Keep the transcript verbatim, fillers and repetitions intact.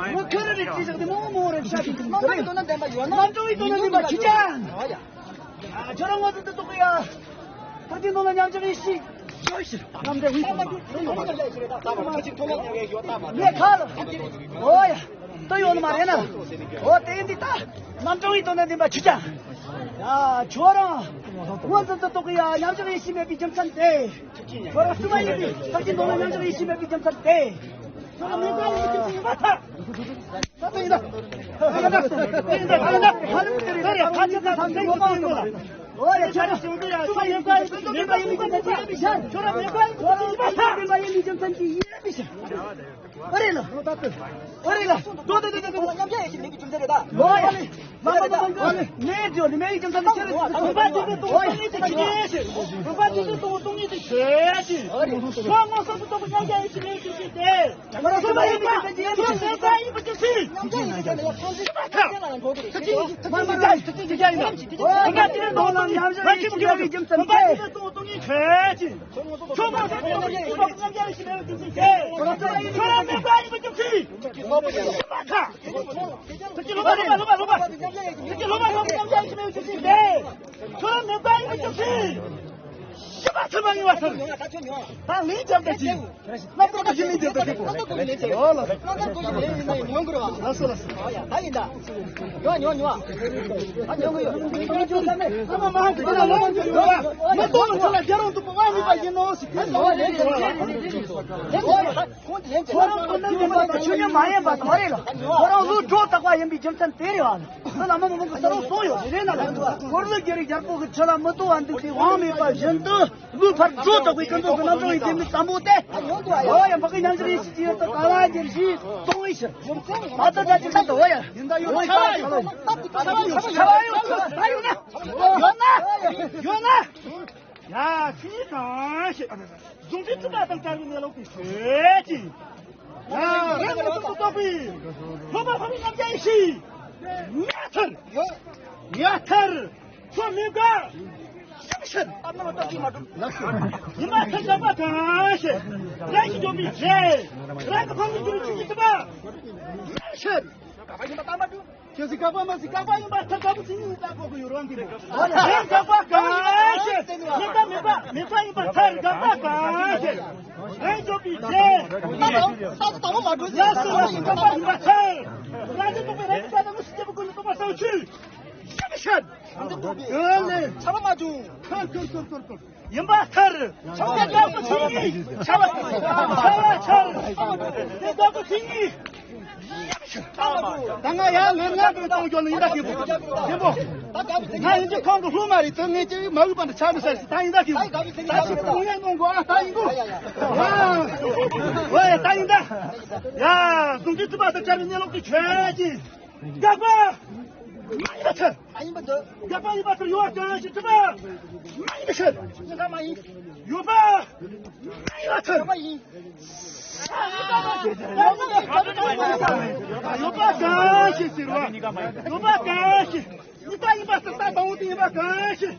ཁྱོད་རང་རེད་ཅེས་བཞག་དེ་མང་མང་རེད་ཤག་དེ། རྣམ་གྲངས་ཀྱི་དོན་ལ་བདེན་པ་ཡོད་ན། རྣམ་གྲངས་ཀྱི་དོན་ལ་བདེན་པ་ཁྱི་ཅག་ཁྱོད་རང་ངོ་ཚ་དེ་ལྟོགས་གི་ཡ། ཕར་གྱི་ནང་ལ་མཉམ་འཇོག་ཡེ་ཤེས། ངས་ཁ་ལ། ཨོ་ཡ། ལྟོས་ཡོད་ནི་མ་རེད་ན། ཨོ་དེ་ཡིན་འདི་ད། རྣམ་གྲངས་ཀྱི་དོན་ལ་བདེན་པ་ཁྱི་ཅག་ཡ་ཁྱོད་རང་ངོ་ཚ་དེ་ལྟོགས་གི་ཡ། མཉམ་འཇོག་ཡེ་ཤེས་མེད་པའི་རྒྱུ་མཚན་དེ། ཁྱོད་རང་སུ་མ་ཡིན་པའི་ཕར་གྱི་ནང་ལ་མཉམ་འཇོག་ཡེ་ཤེས་མེད་པའི་རྒྱུ་མཚན་དེ། ཁྱོད་རང་མེད་པ་ཡིན་པའི་རྒྱུ་མཚན་ཡིན་པ་ཐག་ཤི་བ་ཚུར་མ་ངེས་པ་ཚུར། ད་ངས་རྒྱབ་ད་ཅི། ལག་པ་ཀོ་ཞིག་ལེན་རྒྱབ་ད་ཅི་གོ། ཨོ་ལགས། ལགས་སོ་ལགས་སོ། ཡོང་གི་རེད་བ། ད་ཡིན་ད། ཉོ་ཉོ་ཉོ། ཨ་ཉོ་གི་ཡོད། ཨ་མ་མ་ཧ་ཅི་ལ་ལ་ལ་ལ། མ་གཏོགས་མ་ཚོ་ལ་རྒྱ་རོང་དུ་པ་ཨ་མི་པ་ཡིན་ནོ་ཞིག་གིས་ལ་ལ་ལ། ཁོ་རང་ཁོ་ནར་ཡིན་པ་དང་ཆོས་ཉིད་མ་ཡིན་པ་དེ་མ་རེད་ལ། ཁོ་རང་ལུས་སྒྲོ་བཏགས་པ་ཡིན་པའི་རྒྱུ་མཚན་དེ་རེད་བ། ཁོ་ལ་མི་མང་པོ་གིས་ས་རོགས་གསུངས་ཡོད་རེད་ན་ལ། འཁོར་ལོས་སྒྱུར་བའི་རྒྱལ་པོ་གི་ཁྲི་ལ་མི་ལྟོ་བ་འདུག་སྟེ་དབང་མེད་པ་བཞིན་དུ་ལུས་ཕར་སྒྲོ་བཏགས་པའི་ཀུན་རྫོབ་ཀྱི་རྣམ་གྲངས་ཡིན་དེ་མི་ཙམ་པོ་སྟེ། འོ་ཡ། འཕགས་པའི་ཉམས་ཞིབ་ཡེ་ཤེས་ཀྱི་ཡུལ་དུ་ག་ལ་འགྱུར་ཞེས་གསུངས་པའི་ཕྱིར། མ་ཏི་ད་ཅི་ད་འོ་ཡ། ཡིན་ད་ཡོད་ན་ཆ་ལ་ཡོད། ཆ་ལ་ཡོད། ཆ་ལ་ཡོད་ན། ཡོད་ན། ཡོད་ན། ཡ། ཆོས་ཉིད་གང་ཞིག་གཟུགས་འཛིན་གྲུབ་པ་དང་བྲལ་བའི་གནས་ལུགས་ཀྱི་ཆོས་ཅན། ཡ། རང་ངོ་ཐོག་ཏུ་རྟོགས་པའི་སློབ་པ་འཕགས་པའི་ཉམས་ཀྱི་ཡེ་ཤེས། ངས་མཐར། ངས་མཐར། ཁྱོད་མེད་པ་ཞིག་ཕྱིར། ཡིན་པར་ཐལ། དགག་པ་གང་ཞིག་རང་བཞིན་བརྗོད་པའི་རྗེས། རང་གི་ཕངས་མི་འགྱུར་བའི་ཆོས་ཉིད་ཐུབ་པ་མེད་ཕྱིར། ཁྱོད་ཀྱིས་དགག་པ་མ་ཟིན། དགག་པ་ཡིན་པར་ཐལ། དགག་པ་ཟིན་ཡིན་ད་གོ་གི་ཡོད་རང་གི་རེད། དགག་པ་གང་ཞིག་མེད་པ་མེད་པ་མེད་པ་ཡིན་པར་ཐལ། དགག་པ་གང་ཞིག་རང་བཞིན་བརྗོད་པའི་རྗེས། ད་ད་ད་ད་མ་འགྲོ། ཡ་སོ་ཡ་སོ། དགག་པ་ཡིན་པར་ཐལ། རང་བཞིན་རྟོག་པའི་རང་བཞིན་གཞལ་བྱ་དངོས་སུ་སྐྱེས་བུ་ཀུན་ལ་རྟོག་པར་བྱའོ། ཆོས་ཤེས་མི་ཤེས། ཡོད་ལེ། ཆ་ལ་མ་བྱུང་། ཁུར་ཁུར་ཁུར་ཁུར་ཁུར། ཡིན་པར་ཐལ། ཆ་ལ་དགག་པ་ཆོས་ཉིད། ཆ་ལ་ཆ་ལ་ཆ་ལ་དེ་དགག་པ་ཆོས་ཉིད། ད་ང་ཡར་ལེན་ང་དུ་གཏོང་རྒྱུ་ནི་ཡིན་ད་ཁེ་པོ། ཁེ་པོ། ང་ཡིན་གྱི་ཁོང་གི་སློབ་མ་རེད། དེ་ངས་ཀྱི་མ་འོས་པ་འདི་ཆ་མི་ཤེས། ད་ཡིན་ད་ཁེ་པོ། ད་ཁེ་པོ་ངས་གནང་དགོས། ཨ་ད་ཡིན་གོ། ཨ་ཝེ་ད་ཡིན་ད། ཡ། གཟུགས་འཛིན་གྲུབ་པ་དང་བྲལ་བའི་གནས་ལུགས་ཀྱི་ཆོས་ཅན། དགག་པ་མ་ཡིན་པར་ཐལ། མ་ཡིན་པར་ཐལ། དགག་པ་ཡིན་པར་ཐལ། ཡོད་པ་གང་ཞིག་གྲུབ་པ་མ་ཡིན་པའི་ཕྱིར། ཡོད་པ་མ་ཡིན་པར་ཐལ། ཡོད་པ་གང་ཞིག་ཟེར་བ། ཡོད་པ་གང་ཞིག་གཉིས་ཀ་ཡིན་པར་ཐལ། ད་དང་པོ་དེ་ཡིན་པ་གང་ཞིག